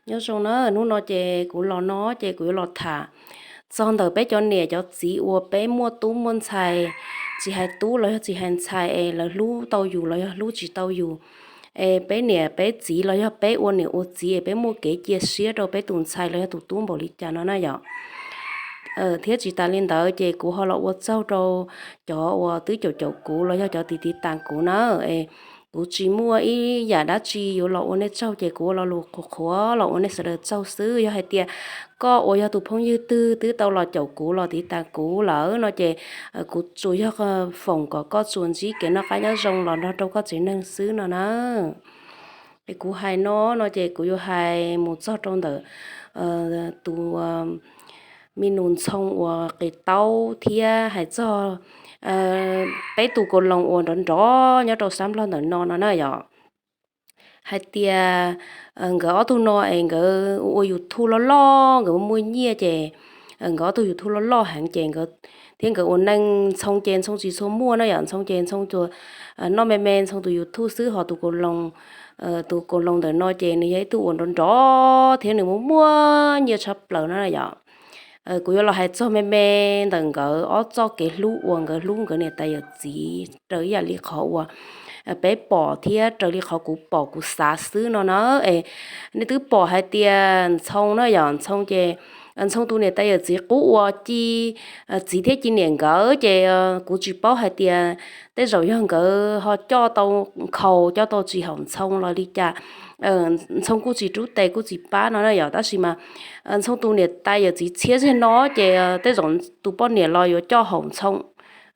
Nyob zoo na, hnub no ces kuv los no ces kuv yuav los tham txog ntawm peb cov niam cov txiv uas peb muaj tub muaj ntxhais, tsis hais tub los yog tsis hais ntxhais es lawv hlub tau yus los yog hlub tsis tau yus, es peb niam peb txiv los yog peb ua niam ua txiv es peb muaj kev cia siab rau peb tus ntxhais los yog tus tub npaum li cas no na yom. Thiab tsis tas li ntawd ces kuv ho los ua tsaug rau cov uas twb caum caum kuv los yog cov tiv tiv tas kuv na, es kuv tsis muaj ib yam dab tsi yuav los ua nej tsaug ces kuv ua lo lus qhuav qhuav los ua nej sawv daws tsaug xwb. Yog hais tias koj uas yog tus phooj ywg twg twb tau los caum kuv los tiv tas kuv lawm no ces kuv tsuas yog foom kom koj tsuas ntsib kev noj qab nyob zoo los nrog rau koj tsev neeg xwb no na. Es kuv hais no no ces kuv yuav hais mus txog rau ntawm tus me nus Ntxhoo uas qis taub thiab hais txog peb tus Kaus Loos uas nrov nrov nyob rau sab Nplog ntawm no no na yom. Hais tias nkawd ob tug no es nkawd ua YouTube loj loj, nkawd muaj nyiaj ces nkawd ob tug YouTube loj loj heev ces nkawd, thiab nkawd ua neej, Ntxhoo ces Ntxhoo tsis txhua muaj na yom, Ntxhoo ces Ntxhoo tsuas noj me me Ntxhoo tus YouTube xwb, ho tus Kaus Loos, tus Kaus Loos ntawm no ces nws yog ib tug uas nrov nrov thiab nws muaj muaj nyiaj tshaj plaws no na yom. Kuv yuav los hais txog me me ntawm nkawd ob txoj kev hlub uas nkawd hlub nkawd niam tais yawm txiv raws ib yam li qhov uas peb pom thiab raws li qhov kuv pom kuv xav xwb no na. Es nej twb pom hais tias Ntxhoo na yom, Ntxhoo ces Ntxhoo tus niam tais yawm txiv qub uas ci txiv thiab ci niam nkawd ces kuv tsis paub hais tias tej zaum yog nkawd ho coj tau nkhaus coj tau tsis haum Ntxhoo los li cas. Ntxhoo kuj tsis rub tes kuj tsis pab no na yom, tab sis mas Ntxhoo tus niam tais yawm txiv txhiab zeg no ces tej zaum tus poj niam los yuav coj haum Ntxhoo.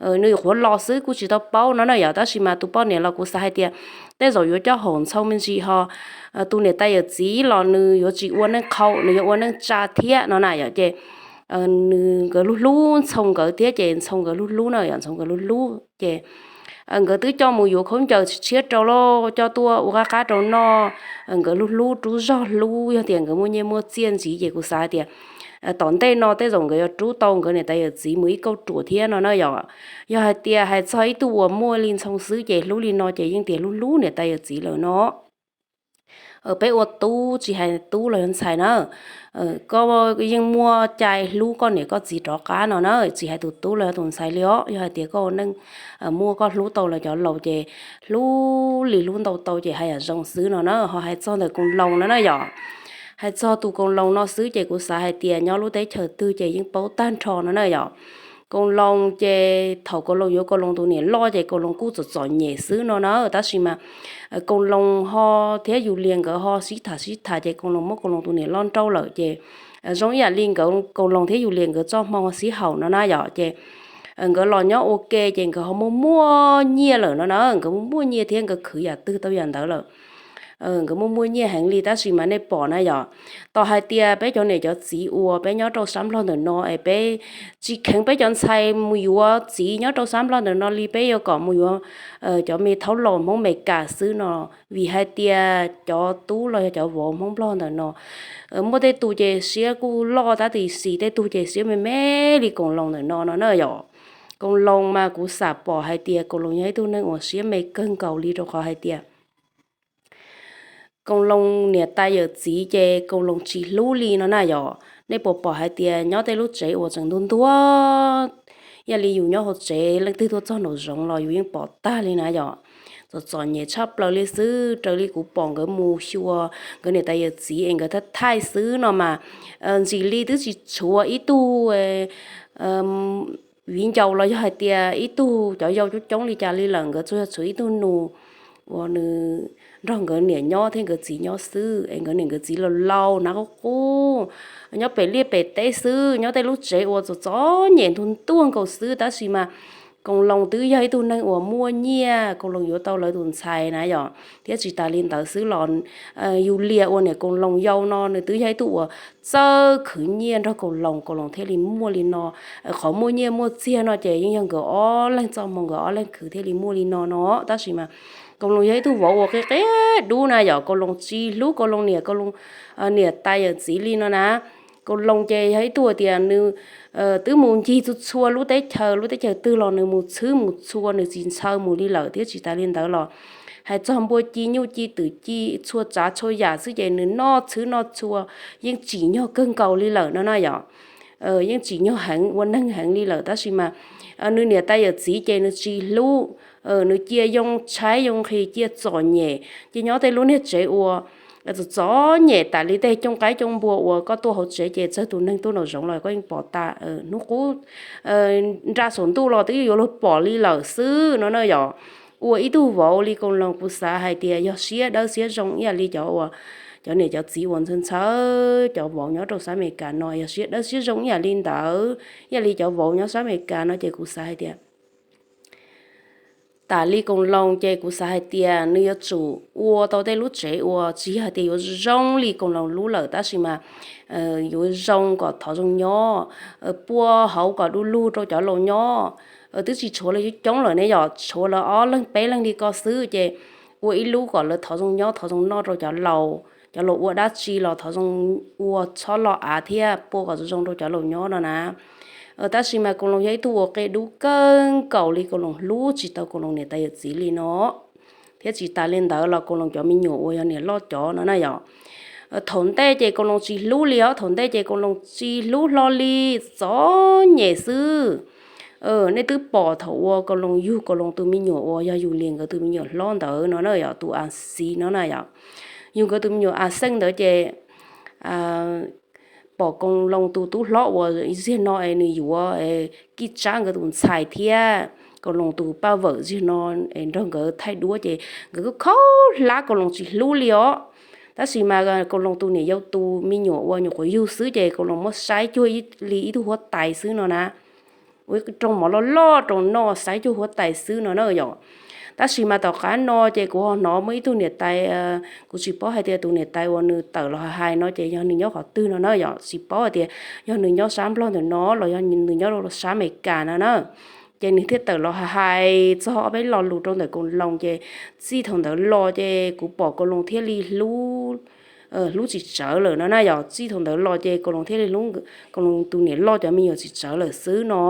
Nws yuav qhuav los xwb kuj tsis tau paub no na yom, tab sis mas tus poj niam los kuv xav hais tias tej zaum yuav coj haum Ntxhoo me ntsis ho tus niam tais yawm txiv los nws yuav tsis ua neej qhau, nws yuav ua neej tsa thiab no na yom. Ces nws nkawd hlub hlub Ntxhoo nkawd thiab ces Ntxhoo nkawd hlub hlub na yom, Ntxhoo nkawd hlub hlub ces nkawd twb coj mus yuav khaub ncaws tshiab rau lawm, coj tuaj ua qab qab rau noj. Nkawd hlub hlub rub zog hlub, yog tias nkawd muaj nyiaj muaj txiaj ntxiv ces kuv xav hais tias tom ntej no tej zaum nkawd yuav rub tau nkawd niam tais yawm txiv mus ib kauj ruam thiab no na yom. Yog hais tias hais txog ib tug uas muaj li Ntxhoo xwb ces hlub li no ces yeej tias hlub hlub niam tais yawm txiv lawm no. Peb ua tub tsis hais tub los yog ntxhais na, koj yeej muaj cai hlub koj niam koj txiv rov qab no na, tsis hais tus tub los yog tus ntxhais li os. Yog hais tias koj ua neej muaj koj hlub tau lawv cov laus ces hlub li hlub ntau tau ces haj yam zoo xwb no na. Ho hais txog ntawm Koos Loos no na yom, hais txog tus Koos Loos no xwb ces kuv xav hais tias nyob lub teb chaws twg ces yeej paub tag nrho no na yom. Koos Loos ces thaum Koos Loos yuav Koos Loos tus niam loj ces Koos Loos kuj txom txom nyem xwb no na, tab sis mas Koos Loos ho thiab Yus Lias nkawd ho sib tham sib tham ces Koos Loos muab Koos Loos tus niam loj nrauj lawm ces zoo ib yam li nkawd Koos Loos thiab Yus Lias nkawd txoj hmoo sib haum no na yom. Ces nkawd los nyob ua ke ces nkawd ho muaj muaj nyiaj lawm no na, nkawd muaj muaj nyiaj thiab nkawd khwv yam twg tau yam ntawd lawm. Nkawd muaj muaj nyiaj heev li tab sis mas nej pom na yom, tos hais tias peb cov niam cov txiv uas peb nyob rau sab Nplog ntawm no es peb tsis kheev peb cov ntxhais mus yuav txiv nyob rau sab Nplog ntawm no li, peb yuav kom mus yuav cov me thaub laus Hmoob Meskas xwb no, vim hais tias cov tub los yog cov vauv Hmoob Nplog ntawm no muaj tej tus ces siab kuj loj tab tis si, tej tug ces siab me me li Koos Loos ntawm no no na yom. Koos Loos mas kuv xam pom hais tias Koos Loos yog ib tug neeg uas siab me kawg nkaus li rau qhov hais tias Koos Loos niam tais yawm txiv ces Koos Loos tsis hlub li no na yom. Nej puas pom hais tias nyob tej lub tsev uas tseem ntuag ntuag, ib yam li yus nyob hauv tsev leej twg tuaj txog nraum zoov los yus yeej pom tag li na yom. Txom txom nyem tshaj plaws li xwb, raws li kuv pom nkawd mus xyuas nkawd niam tais yawm txiv es nkawd thaij thaij xwb no mas ntxim li twb tsis tshuav ib tug viv ncaus los yog hais tias ib tug cov yau coob coob li cas li lawm, nkawd tsuas yog tshuav ib tug nus uas nws nrog nkawd niam nyob thiab nkawd txiv nyob xwb es nkawd niam nkawd txiv laus laus hnav qub qub nyob pem liaj pem teb xwb, nyob tej lub tsev uas txom txom nyem ntuag ntuag nkaus xwb, tab sis mas Koos Loos twb yog ib tug neeg uas muaj nyiaj, Koos Loos yuav tau lawv tus ntxhais na yom. Thiab tsis tas li ntawd xwb los Yus Lias uas niam Koos Loos yau no nws twb yog ib tug uas txawj khwv nyiaj nrog Koos Loos, Koos Loos thiaj li muaj li no. Qhov muaj nyiaj muaj txiag no ces yeej yog nkawd ob leeg txoj hmoo, nkawd ob leeg khwv thiaj li muaj li no no, tab sis mas Koos Loos yog ib tug vauv uas qia qia dub na yom. Koos Loos tsis hlub Koos Loos niam, Koos Loos niam tais yawm txiv li no na. Koos Loos ces yog ib tug tias nws twb mus ncig txhua txhua lub teb chaws, lub teb chaws twg los nws mus txhwb mus txhua, nws tsis ntshaw mus li lawm, thiab tsis tas li ntawd los Hais txog npua ci nyuj ci twm ci txhua tsav txhua yam xwb ces nws noj txhwb noj txhua, yeej tsim nyog kawg nkaus li lawm no na yom. Yeej tsim nyog heev ua neeg heev li lawm tab sis mas nws niam tais yawm txiv ces nws tsis hlub. Nws cia yoo tshaib yoo nqhis cia txom nyem ces nyob tej lub niag tsev uas txom txom nyem tas li tej cooj qaib cooj npua uas koj tuaj hauv tsev ces txawg tus neeg tuaj nraum zoov los koj yeej pom tas, hnub qub nra saum ntuj los twb yuav luag pom li lawm xwb no na yom. Ua ib tug vauv li Koos Loos kuv xav hais tias yog siab dawb siab zoo ib yam li cov uas cov niam cov txiv uas ntxhawb ntxhawb cov vauv nyob rau sab Amelikas no yog siab dawb siab zoo ib yam li ntawd, ib yam li cov vauv nyob sab Amelikas no ces kuv xav hais tias tas li Koos Loos ces kuv xav hais tias nws yuav tsum ua tau tej lub tsev uas tsis yog hais tias yuav zoo li Koos Loos lub lawm tab sis mas yuav zoo kom thov zoo nyob, pua hauv kom du lug rau cov laus nyob. Twb tsis tshuav lawv coob coob lawm ne yom, tshuav lawv ob leeg peb leeg li ko xwb ces ua ib lub kom lawv thov zoo nyob thov zoo noj rau cov laus, cov laus ua dab tsi los thov zoo ua txhob lo av thiab pua kom zoo zoo rau cov laus nyob no na. Tab sis mas Koos Loos yog ib tug uas qia dub kawg nkaus li, Koos Loos hlub tsis tau Koos Loos niam tais yawm txiv li no. Thiab tsis tas li ntawd los Koos Loos cov me nyuam uas yog niam loj cov no na yom, thaum ntej ces Koos Loos tsis hlub li os, thaum ntej ces Koos Loos tsis hlub hlo li, txom nyem xwb. Nej twb pom thaum uas Koos Loos yug Koos Loos tus me nyuam uas yog Yus Lias nkawd tus me nyuam hlob ntawd no na yom, tus A Xi no na yom. Yug nkawd tus me nyuam A Xeej ntawd ces pom Koos Loos tus tub hlob uas ziag no es nws yuav kij tsab nkawd tus ntxhais thiab Koos Loos tus paj vawm ziag no es nrog nkawd thaij duab ces nkawd kuj khaub hlab Koos Loos tsis hlub li os. Tab sis mas Koos Loos tus niam yau tus me nyuam uas nyuam qhuav yug xwb ces Koos Loos muab saib cuag li ib tug huab tais xwb no na. Ua ib rooj mov loj loj rau noj saib cuag huab tais xwb no na yom. Tab sis mas tom qab no ces kuv ho hnov muaj ib tug niam tais, kuv tsis paub hais tias tus niam tais uas nws tawm los hais no ces yog nws nyob qhov twg no na yom, tsis paub hais tias yog nws nyob sab Nplog ntawm no los yog nws nyob rau sab Amelikas no na. Ces nws thiaj tawm los hais txog ob peb lo lus rau ntawm Koos Loos ces txij thaum ntawd los ces kuv pom Koos Loos thiaj li hlub tsis tsawv lawm no na yom. Txij thaum ntawd los ces Koos Loos thiaj li hlub Koos Loos tus niam loj cov me nyuam tsis tsawv lawm xwb no.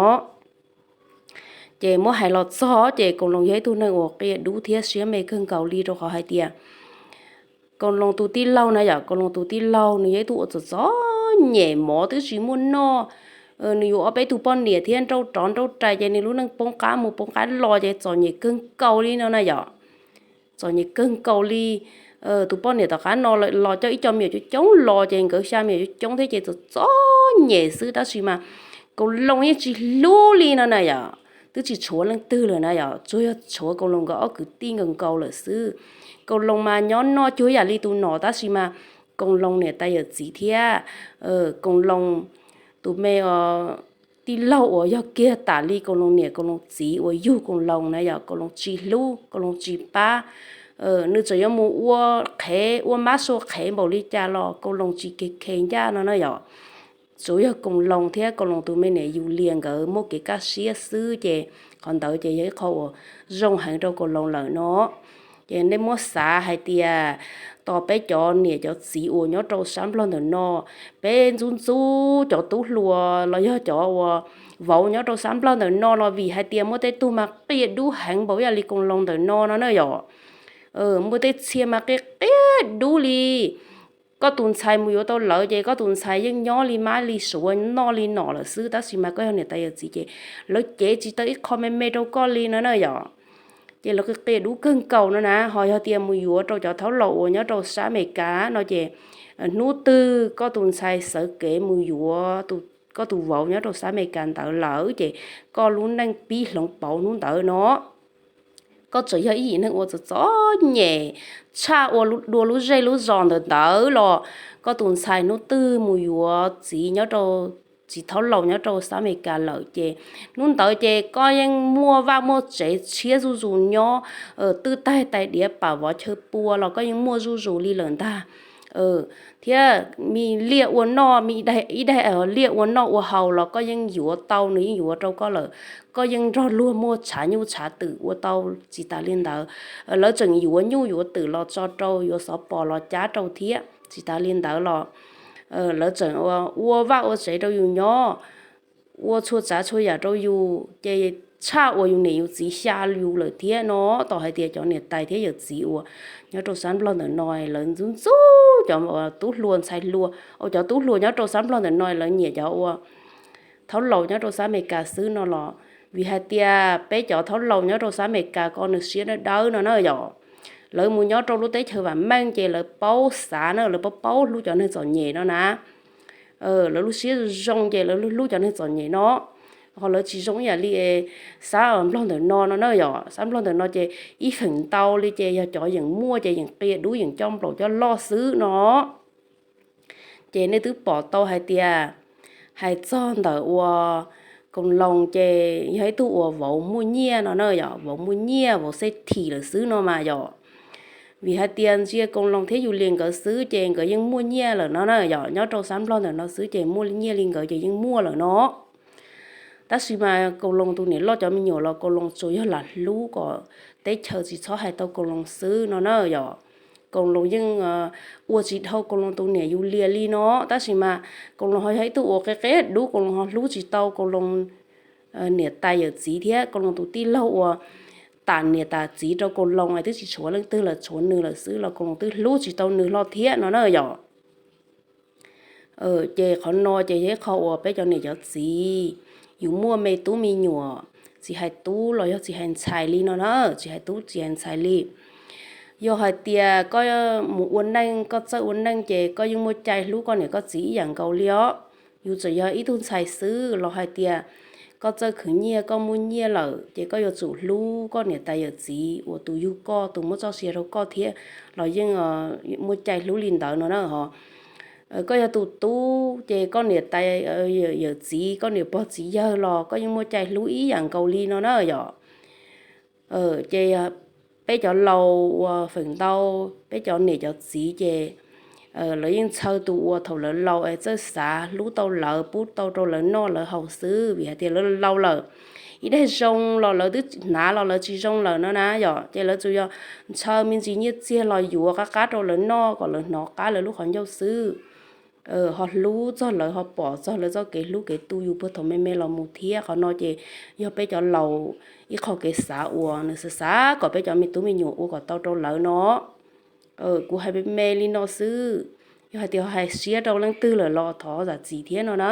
Ces muab hais los txog ces Koos Loos yog ib tug neeg uas qia dub thiab siab me kawg nkaus li rau qhov hais tias Koos Loos tus tij laug na yom, Koos Loos tus tij laug nws yog ib tug uas txom txom nyem mov twb tsis muaj noj. Nws yuav ob peb tug poj niam thiab nrauj rov nrauj rais ces nws lub neej poob qab mus poob qab los ces txom nyem kawg nkaus li no na yom. Txom nyem kawg nkaus li. Tus poj niam tom qab no los coj ib co me nyuam coob coob los ces nkawd xya me nyuam coob coob thiab ces txom txom nyem xwb tab sis mas Koos Loos yeej tsis hlub li no na yom. Twb tsis tshuav leej twg lawm na yom, tsuas yog tshuav Koos Loos nkawd ob kwv tij nkaus nkaus lawm xwb. Koos Loos mas nyob noj cuag yam li tus nom tab sis mas Koos Loos niam tais yawm txiv thiab Koos Loos tus me tij laug uas yog kiag tas li Koos Loos niam Koos Loos txiv uas yug Koos Loos na yom, Koos Loos tsis hlub, Koos Loos tsis pab. Nws tseem yuav mus ua qhev ua mab sua qhev npaum li cas los Koos Loos tsis khe khe ncaj no na yom. Tsuas yog Koos Loos thiab Koos Loos tus me niam Yus Lias nkawd muaj kev kaj siab xwb ces qhov ntawd ces yog ib qho uas zoo heev rau Koos Loos lawm no. Ces nej muab xav hais tias tos peb cov niam cov txiv uas nyob rau sab Nplog ntawm no, peb ntxub ntxub cov tub hluas los yog cov uas vauv nyob rau sab Nplog ntawm no los vim hais tias muaj tej tug mas qia dub heev npaum ib yam li Koos Loos ntawm no no na yom. Muaj tej txhia mas qia qia dub li. Koj tus ntxhais mus yuav tau lawv ces koj tus ntxhais yeej nyob li mab li suav noj li nom lawm xwb tab sis mas koj yog niam tais yawm txiv ces lawv cev tsis tau ib qho me me rau koj li no na yom. Ces lawv qia qia dub kawg nkaus no na, ho yog tias mus yuav rau cov thaub laus uas nyob rau sab Amelikas no ces hnub twg koj tus ntxhais sawv kev mus yuav koj tus vauv nyob rau sab Amelikas ntawd lawm ces koj lub neej pib hloov pauv hnub ntawd no. Koj tseem yog ib yim neeg uas txom txom nyem tshaj ua dua lub zej lub zos ntawd ntawd los koj tus ntxhais hnub twg mus yuav txiv nyob rau, txiv thaub laus nyob rau sab Amelikas lawm ces hnub ntawd ces koj yeej muaj vaj muaj tsev tshiab zuj zus nyob, twb taig tais diav pam vov chaw pua los koj yeej muaj zuj zus li lawm ntag. Thiab me liaj ua noj, me ib daig liaj ua noj ua haus los koj yeej yuav tau, nws yeej yuav rau koj lawm. Koj yeej nrog luag muaj tshav nyuj tshav twm ua tau. Tsis tas li ntawd, lawv tseem yuav nyuj yuav twm los tso rau, yuav xov pos los cab rau thiab. Tsis tas li ntawd los lawv tseem ua vaj ua tsev rau yus nyob, ua txhua tsav txhua yam rau yus ces tshaj uas yus niam yus txiv xya yus lawm thiab no. Tau hais tias cov niam tais thiab yawm txiv uas nyob rau sab Nplog ntawm no lawv ntxub ntxub cov tub hluas ntxhais hluas, cov tub hluas nyob rau sab Nplog ntawm no lawv nyiam cov uas thaub laus nyob rau sab Amelikas xwb no los vim hais tias peb cov thaub laus nyob rau sab Amelikas ko nws siab dawb dawb no na yom. Lawv mus nyob rau lub teb chaws vam meej ces lawv paub xav na, lawv paub paub hlub cov neeg txom nyem no na. Lawv lub siab zoo ces lawv hlub cov neeg txom nyem no. Ho lawv tsis zoo ib yam li sab Nplog ntawm no no na yom. Sab Nplog ntawm no ces ib feem ntau li ces yog cov yeem muaj ces yeem qia dub yeem coj nplaum coj loj xwb no. Ces nej twb pom tau hais tias, hais txog ntawm uas Koos Loos ces yog ib tug uas vauv muaj nyiaj no na yom, vauv muaj nyiaj vauv xej thim lawm xwb no mas yom. Vim hais tias ntsia Koos Loos thiab Yus Lias nkawd xwb ces nkawd yeej muaj nyiaj lawm no na yom, nyob rau sab Nplog ntawm no xwb ces muaj nyiaj li nkawd ces yeej muaj lawm no. Tab sis mas Koos Loos tus niam loj cov me nyuam los Koos Loos tsuas yog lam hlub kom teb chaws tsis txhob hais tau Koos Loos xwb no na yom. Koos Loos yeej ua tsis dhau Koos Loos tus niam Yus Lias li no, tab sis mas Koos Loos ho yog ib tug uas qia qia dub, Koos Loos ho hlub tsis tau Koos Loos niam tais yawm txiv thiab Koos Loos tus tij laug uas tam niam tam txiv rau Koos Loos es twb tsis tshuav leej twg lawm, tshuav nws lawm xwb los Koos Loos twb hlub tsis tau nws hlo thiab no na yom. Ces qhov no ces yog ib qho uas peb cov niam cov txiv yus muaj me tub me nyuam tsis hais tub los yog tsis hais ntxhais li no na, tsis hais tub tsis hais ntxhais li. Yog hais tias koj mus ua neej, koj txawj ua neej ces koj yeej muaj cai hlub koj niam koj txiv ib yam nkaus li os. Yus txawm yog ib tug ntxhais xwb los hais tias koj txawj khwv nyiaj, koj muaj nyiaj lawm ces koj yuav tsum hlub koj niam tais yawm txiv uas tus yug koj, tus muab txoj sia rau koj thiab los yeej muaj cai hlub li ntawd no na. Koj yog tus tub ces koj niam tais yawm txiv, koj niam pog txiv yawg los koj yeej muaj cai hlub ib yam nkaus li no na yom. Ces peb cov laus uas feem ntau, peb cov niam cov txiv ces lawv yeej ntshaw tus uas thaum lawv laus es txawj xav hlub tau lawv, pub tau rau lawv noj lawv haus xwb, vim hais tias lawv laus lawm, ib daig zoo los lawv twb hnav los lawv tsis zoo lawm no na yom. Ces lawv tsuas yog ntshaw me ntsis nyiaj txiag los yuav qab qab rau lawv noj kom lawv hnov qab lawv lub qhov ncauj xwb. Ho hlub txog lawv, ho pom txog lawv txoj kev hlub kev tu yus puag thaum me me los mus thiab. Qhov no ces yog peb cov laus ib qho kev xav uas nws xav xav kom peb cov me tub me nyuam ua kom tau rau lawv no. Kuv hais me me li no xwb, yog hais tias hais siab rau leej twg lawm los thov zam txim thiab no na.